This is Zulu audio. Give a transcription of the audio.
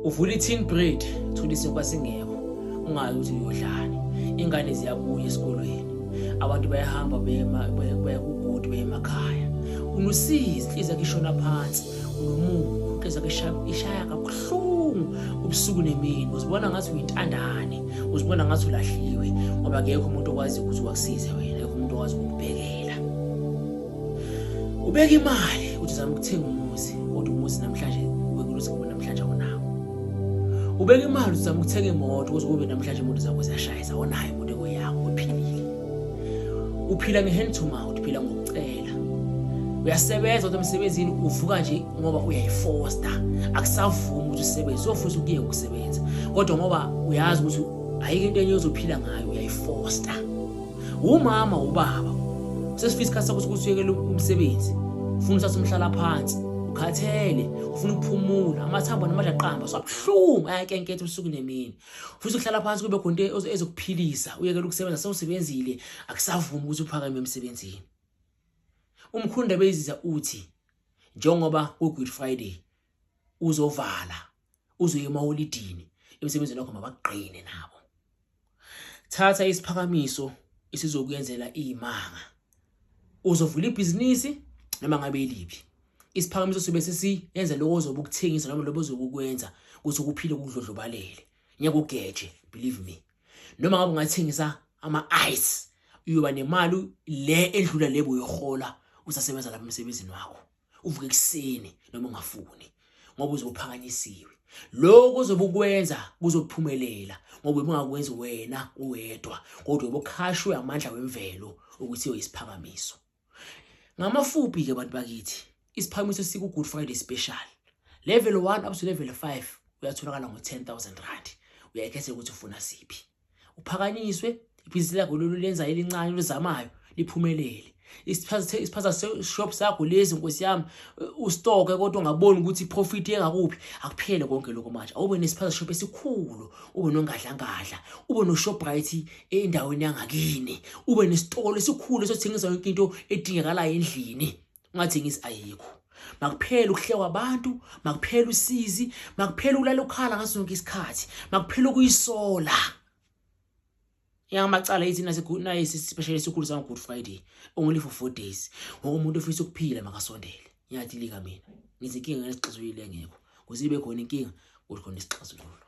Uvula i-tin bread, uthole isinkwa singekho, ungazi ukuthi uyodlani. Ingane ziyabuya esikolweni, abantu bayahamba baya kugodi, beye emakhaya. Unusizi, inhliziyo yakho ishona phansi, unomunyu, inhliziyo yakho ishaya kabuhlungu ubusuku nemini. Uzibona ngathi uyintandane, uzibona ngathi ulahliwe, ngoba akekho umuntu okwazi ukuthi wakusize wena, akekho umuntu okwazi ukukubhekela. Ubeka imali uthi uzama ukuthenga umuzi, kodwa umuzi namhlanje ubekuluthi kube namhlanje awunawo. Ubeka imali uthi uzama ukuthenga imoto ukuze kube namhlanje imoto zakho ziyashayisa, awunayo imoto ekuyakho, uphilile. Uphila nge-hand to mouth, uphila ngokucela. Uyasebenza kodwa emsebenzini uvuka nje ngoba uyayifosta, akusavumi ukuthi usebenze, sofisa ukuyeka ukusebenza kodwa ngoba uyazi ukuthi ayikho into enye ozophila ngayo, uyayifosta. Umama ubaba sesifisa isikhathi sakho sokuthi uyekele umsebenzi, ufuna uthatha umhlala phansi, ukhathele, ufuna ukuphumula, amathambo namandla aqamba sabuhlungu, ayakenketha ubusuku nemini. Ufisa ukuhlala phansi kube khona into ezokuphilisa, uyekele ukusebenza, sewusebenzile akusavumi ukuthi uphakame emsebenzini. Umkhulu Ndabeziza uthi njengoba ku-Good Friday uzovala, uzoya emaholidini, emsebenzini wakho mabakugqine nabo. Thatha isiphakamiso esizokuyenzela imanga. Uzovula ibhizinisi noma ngabe iliphi. Isiphakamiso sibe sesiyenza lokho ozobe ukuthengisa noma lokho ozobe ukwenza ukuthi ukuphile kudlodlobalele. Ngeke ugeje, believe me. Noma ngabe ungathengisa ama-ice, uyoba nemali le edlula le boyihola usasebenza lapha emsebenzini wakho. Uvuke ekuseni noma ungafuni ngoba uzobe uphakanyisiwe. Lokho ozobe ukwenza kuzophumelela ngoba ubungakwenzi wena uwedwa, kodwa ubukhashwe amandla wemvelo ukuthi uyisiphakamiso. Ngamafuphi ke bantu bakithi, isiphakamiso siku Good Friday special. Level 1 up to level 5 uyatholakala ngo 10,000 rand. Uyayikhetha ukuthi ufuna siphi. Uphakanyiswe ibhizinisi lakho lolu lenza elincane olizamayo liphumelele. Isiphaza shop sakho lezi nkosi yami ustoke kodwa ungaboni ukuthi iprofit engakuphi, akuphele konke lokho manje. Awube nesiphaza shop esikhulu, ube nongadlangadla, ube noShoprite endaweni yangakini, ube nesitolo esikhulu esothengisa yonke into edingekalayo endlini. Ungathengisi ayikho. Makuphele ukuhlekwa abantu, makuphele usizi, makuphele ukulala ukhala ngaso sonke isikhathi, makuphele ukuyisola. Yamacala yithi nayisi special esikhulu sama Good Friday only for 4 days. Ngoba umuntu ofisa ukuphila makasondele. Ngiyathi lika mina. Ngithi inkinga ngesixazululo engekho. Kuze ibe khona inkinga, kuthi khona isixazululo.